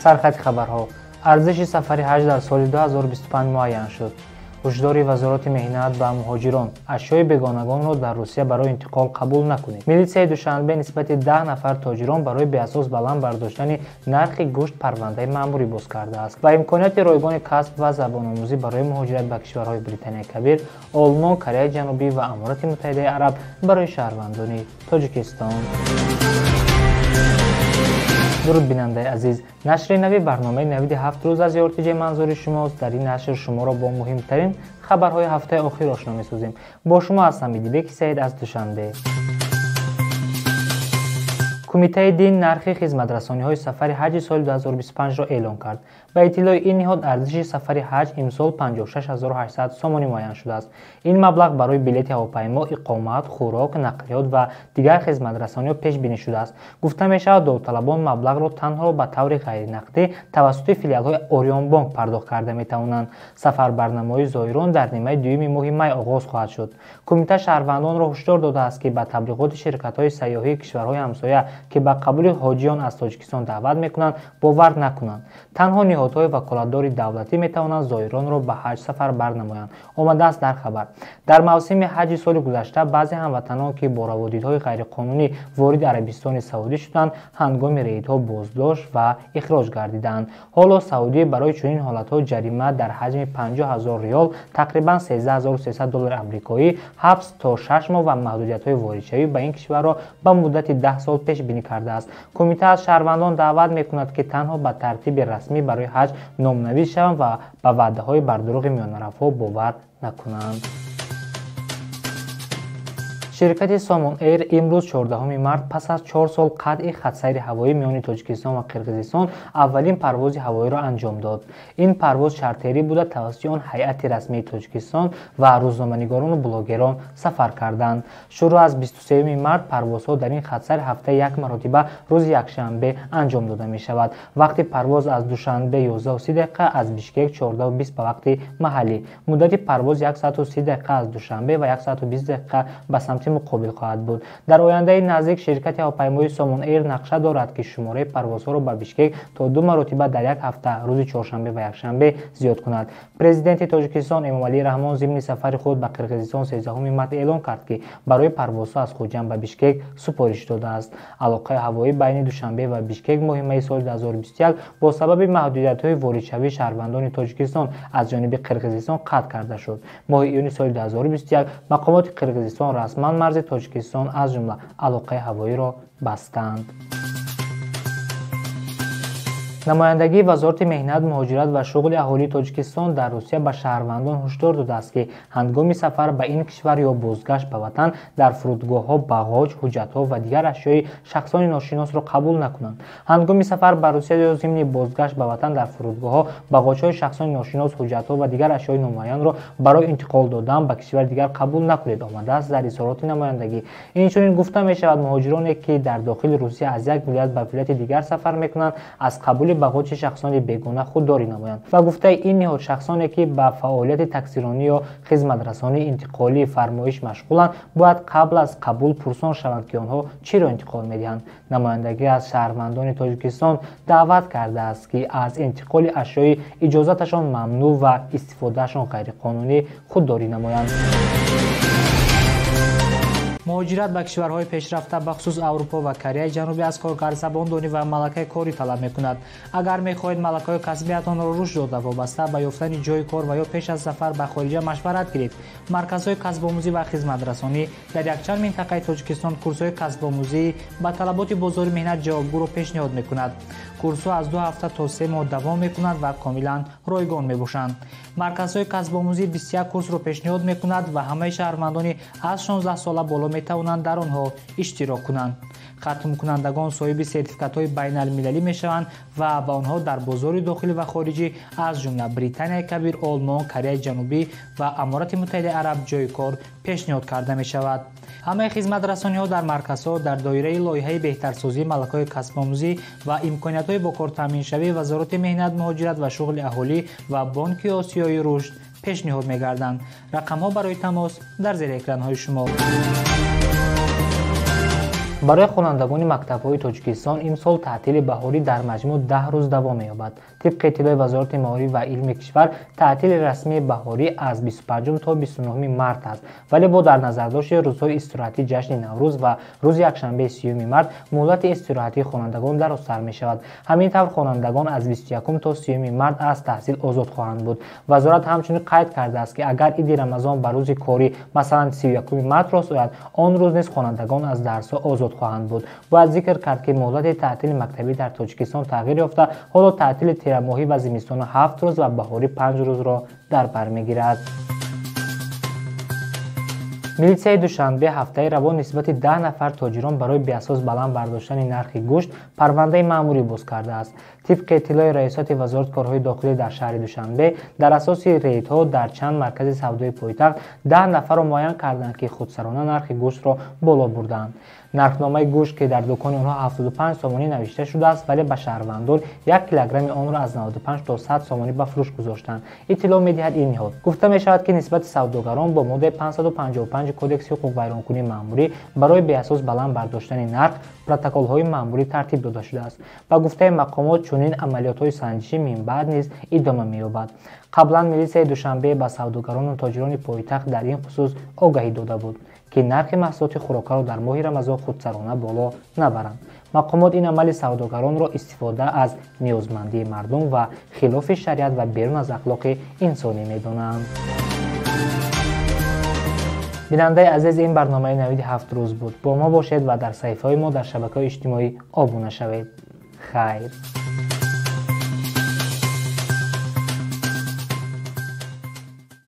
Сархати хабарҳо. Арзиши сафари ҳаҷ дар соли 2025 муайян шуд. Ҳушдори Вазорати меҳнат ба муҳоҷирон: ашёи бегонагонро дар Русия барои интиқол қабул накунед. Милитсияи Душанбе нисбати 10 нафар тоҷирон барои беасос баланд бардоштани нархи гӯшт парвандаи маъмурӣ боз кардааст ва имконияти ройгони касб ва забономӯзӣ барои муҳоҷират ба кишварҳои Британияи Кабир, Олмон, Кореяи Ҷанубӣ ва Аморати Муттаҳидаи Араб барои шаҳрвандони Тоҷикистон. Дуруд, бинандаи азиз! Нашри нави барномаи Навиди ҳафт рӯз аз РТЖ манзури шумост. Дар ин нашр шуморо бо муҳимтарин хабарҳои ҳафтаи охир ошно месозем. Бо шумо ҳастам Идибеки Саид аз Душанбе. Кумитаи дин нархи хизматрасониҳои сафари ҳаҷи соли 2025-ро эълон кард. Ба иттилои ин ниҳод, арзиши сафари ҳаҷ имсол 56 800 сомонӣ муайян шудааст. Ин маблағ барои билети ҳавопаймо, иқомат, хӯрок, нақлиёт ва дигар хизматрасониҳо пешбинӣ шудааст. Гуфта мешавад, довталабон маблағро танҳо ба таври ғайринақдӣ тавассути филиалҳои Ориёнбонк пардохт карда метавонанд. Сафарбарнамоии зоирон дар нимаи дуюми моҳи май оғоз хоҳад шуд. Кумита шаҳрвандонро ҳушдор додааст, ки ба таблиғоти ширкатҳои сайёҳии кишварҳои ҳамсоя, ки ба қабули ҳоҷиён аз Тоҷикистон даъват мекунанд, бовар накунанд. Танҳо ниҳодҳои ваколатдори давлатӣ метавонанд зоиронро ба ҳаҷ сафарбар намоянд, омадааст дар хабар. Дар мавсими ҳаҷи соли гузашта баъзе ҳамватанон, ки бо раводидҳои ғайриқонунӣ вориди Арабистони Саудӣ шуданд, ҳангоми рейдҳо боздошт ва ихроҷ гардиданд. Ҳоло Саудӣ барои чунин ҳолатҳо ҷарима дар ҳаҷми 50 ҳазор риёл, тақрибан 13 300 доллари амрикоӣ, ҳабс то 6 моҳ ва маҳдудиятҳои воридшавӣ ба ин кишварро ба муддати 10 сол пешбинӣ кардааст. Кумита аз шаҳрвандон даъват мекунад, ки танҳо ба тартиби расмӣ барои ҳаҷ номнавис шаванд ва ба ваъдаҳои бардурӯғи миёнаравҳо бовар накунанд. Ширкати Сомон Эйр имрӯз, 14 март, пас аз 4 сол қатъи хатсайри ҳавоӣ миёни Тоҷикистон ва Қирғизистон аввалин парвози ҳавоиро анҷом дод. Ин парвоз чартерӣ буда, тавассути он ҳайати расмии Тоҷикистон ва рӯзноманигорону блогерон сафар карданд. Шурӯъ аз 23 март парвозҳо дар ин хатсайр ҳафтаи як маротиба, рӯзи якшанбе анҷом дода мешавад. Вақти парвоз аз Душанбе 11:30 дақиқа, аз Бишкек 14:20 ба вақти маҳаллӣ. Муддати парвоз 1 саату 30 дақиқа аз Душанбе ва 1 саату 20 дақиқа ба самти муқобил хоҳад буд. Дар ояндаи наздик ширкати ҳавопаймоии Сомон Эйр нақша дорад, ки шумораи парвозҳоро ба Бишкек то ду маротиба дар як ҳафта, рӯзи чоршанбе ва якшанбе, зиёд кунад. Президенти Тоҷикистон Эмомалӣ Раҳмон зимни сафари худ ба Қирғизистон 13 март эълон кард, ки барои парвозҳо аз Хуҷанд ба Бишкек супориш додааст. Алоқаи ҳавоӣ байни Душанбе ва Бишкек моҳи майи соли 2021 бо сабаби маҳдудиятҳои воридшавии шаҳрвандони Тоҷикистон аз ҷониби Қирғизистон қатъ карда шуд. Моҳи июни соли 2021 мақомоти Қирғизистон расман марзи Тоҷикистон, аз ҷумла алоқаи ҳавоиро бастанд. Намояндагии Вазорати меҳнат, муҳоҷират ва шуғли аҳолии Тоҷикистон дар Русия ба шаҳрвандон ҳушдор додааст, ки ҳангоми сафар ба ин кишвар ё бозгашт ба ватан дар фурудгоҳҳо бағоҷ, ҳуҷҷатҳо ва дигар ашёи шахсони ношиносро қабул накунанд. Ҳангоми сафар ба Русия ё зимни бозгашт ба ватан дар фурудгоҳҳо бағоҷҳои шахсони ношинос, ҳуҷҷатҳо ва дигар ашёи номуайянро барои интиқол додан ба кишвари дигар қабул накунед, омадааст дар изҳороти намояндагӣ. Инчунин гуфта мешавад, муҳоҷироне, ки дар дохили Русия аз як вилоят ба вилояти дигар сафар мекунанд, аз қабули бағоҷи шахсони бегона худдорӣ намоянд. Ба гуфтаи ин ниҳод, шахсоне, ки ба фаъолияти таксиронӣ ё хизматрасонии интиқолии фармоиш машғуланд, бояд қабл аз қабул пурсон шаванд, ки онҳо чиро интиқол медиҳанд. Намояндагӣ аз шаҳрвандони Тоҷикистон даъват кардааст, ки аз интиқоли ашёи иҷозаташон мамнӯъ ва истифодаашон ғайриқонунӣ худдорӣ намоянд. Муҳоҷират ба кишварҳои пешрафта, бахусус Аврупо ва Кореяи Ҷанубӣ, аз коргар забондонӣ ва малакаи корӣ талаб мекунад. Агар мехоҳед малакаҳои касбиятонро рушд дода, вобаста ба ёфтани ҷойи кор ва ё пеш аз сафар ба хориҷа машварат гиред, марказҳои касбомӯзӣ ва хизматрасонӣ дар якчанд минтақаи Тоҷикистон курсҳои касбомӯзӣ ба талаботи бозори меҳнат ҷавобгӯро пешниҳод мекунад. Курсҳо аз 2 ҳафта то 3 моҳ давом мекунанд ва комилан ройгон мебошанд. Марказҳои касбомӯзӣ 21 курсро пешниҳод мекунад ва ҳамаи шаҳрвандони аз 16 сола боло метавонанд дар онҳо иштирок кунанд. Хатмкунандагон соҳиби сертификатҳои байналмилалӣ мешаванд ва ба онҳо дар бозори дохилӣ ва хориҷӣ, аз ҷумла Британияи Кабир, Олмон, Кореяи Ҷанубӣ ва Аморати Муттаҳидаи Араб, ҷойи кор пешниҳод карда мешавад. Ҳамаи хизматрасониҳо дар марказҳо дар доираи лоиҳаи беҳтарсозии малакаҳои касбомӯзӣ ва имкониятҳои бо кор таъминшавии Вазорати меҳнат, муҳоҷират ва шуғли аҳолӣ ва Бонки Осиёи Рушд пешниҳод мегарданд. Рақамҳо барои тамос дар зери экранҳои шумо. Барои хонандагони мактабҳои Тоҷикистон имсол таътили баҳорӣ дар маҷмӯъ 10 рӯз давом меёбад. Тибқи иттилои Вазорати маориф ва илми кишвар, таътили расмии баҳорӣ аз 25 то 29 март аст, вале бо дар назардошти рӯзҳои истироҳатии ҷашни Наврӯз ва рӯзи якшанбеи 30 март муҳлати истироҳатии хонандагон дарозтар мешавад. Ҳамин тавр хонандагон аз 21 то 30 март аз таҳсил озод хоҳанд буд. Вазорат ҳамчунин қайд кардааст, ки агар иди Рамазон ба рӯзи корӣ, масалан 31 март рост ояд, он рӯз низ хонандагон аз дарсҳо озод хоҳанд буд. Бояд зикр кард, ки муҳлати таътили мактабӣ дар Тоҷикистон тағйир ёфта, ҳоло таътили тирамоҳӣ ва зимистона 7 рӯз ва баҳорӣ 5 рӯзро дар бар мегирад. Милитсияи Душанбе ҳафтаи равон нисбати 10 нафар тоҷирон барои беасос баланд бардоштани нархи гӯшт парвандаи маъмурӣ боз кардааст. Тибқи иттилои Раёсати Вазорати корҳои дохилӣ дар шаҳри Душанбе, дар асоси рейдҳо дар чанд маркази савдои пойтахт 10 нафарро муайян карданд, ки худсарона нархи гӯштро боло бурданд. Нархномаи гӯшт, ки дар дукони онҳо 75 сомонӣ навишта шудааст, вале ба шаҳрвандон 1 килограмми онро аз 95 то 100 сомонӣ ба фурӯш гузоштанд, иттилоъ медиҳад ин ниҳод. Гуфта мешавад, ки нисбати савдогарон бо моддаи 555 Кодекси ҳуқуқвайронкунии маъмурӣ барои беасос баланд бардоштани нарх протоколҳои маъмурӣ тартиб дода шудааст. Ба гуфтаи мақомот, чунин амалиётҳои санҷишӣ минбаъд низ идома меёбад. Қаблан милитсияи Душанбе ба савдогарону тоҷирони пойтахт дар ин хусус огаҳӣ дода буд, ки нархи маҳсулоти хӯрокаро дар моҳи Рамазон худсарона боло набаранд. Мақомот ин амали савдогаронро истифода аз ниёзмандии мардум ва хилофи шариат ва берун аз ахлоқи инсонӣ медонанд. Бинандаи азиз, ин барномаи Навиди 7 рӯз буд. Бо мо бошед ва дар саҳифаҳои мо дар шабакаҳои иҷтимоӣ обуна шавед. Хайр.